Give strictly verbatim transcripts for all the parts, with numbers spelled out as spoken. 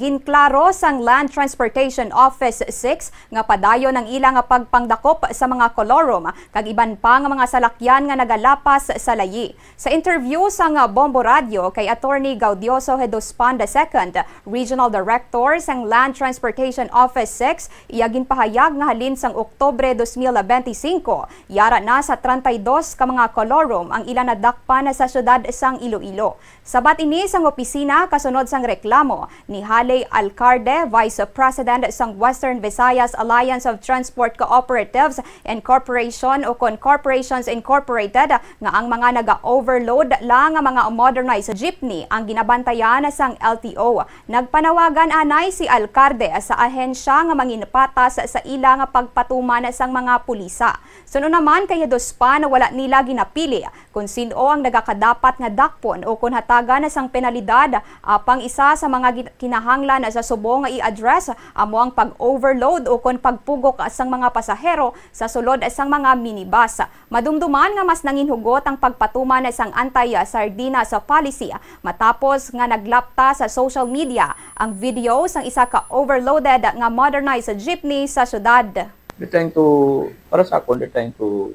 Ginklaro sang Land Transportation Office six nga padayon ang ila nga pagpangdakop sa mga kolorum kag iban pa nga mga salakyan nga nagalapas sa layi. Sa interview sang Bombo Radyo kay Attorney Gaudioso Hedospan the second, Regional Director sang Land Transportation Office six, iya ginpahayag nga halin sang Oktubre dos mil benti singko, yara na sa treinta y dos ka mga kolorum ang ila nadakpan sa siyudad sang Iloilo. Sabat ini sang opisina kasunod sang reklamo ni Haley Alcarde, Vice President sang Western Visayas Alliance of Transport Cooperatives Incorporation o kon Corporations Incorporated, nga ang mga naga-overload lang nga mga modernized jeepney ang ginabantayan sang L T O. Nagpanawagan anay si Alcarde sa ahensya nga manginpatas sa ila nga pagpatuman sang mga pulisa. Suno naman kay Hedospan, wala nila ginapili kon sin-o ang nagakadapat nga dakpon o kon hatagan sang penalidad, apang isa sa mga gin-, kinahanglan sa subong nga i-address amo ang pag-overload o kon pagpugok sang mga pasahero sa sulod sang mga minibus. Madumduman nga mas nanginhugot ang pagpatuman sang anti-sardinas policy matapos nga naglapta sa social media ang video sang isa ka overloaded nga modernized jeepney sa syudad. They're trying to, para sa akon, they're trying to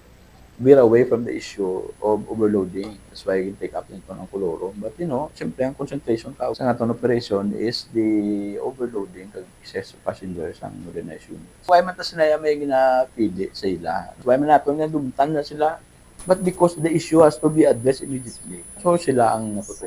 veer away from the issue of overloading. That's why they take up into ng kolorum. But you know, siyempre, ang concentration ka sa atong operation is the overloading kag excess of passengers ang organized unit. Why man ta sila may ginapili sa ila? Why man nato nga dumtan na sila? But because the issue has to be addressed immediately. So sila ang naputukan.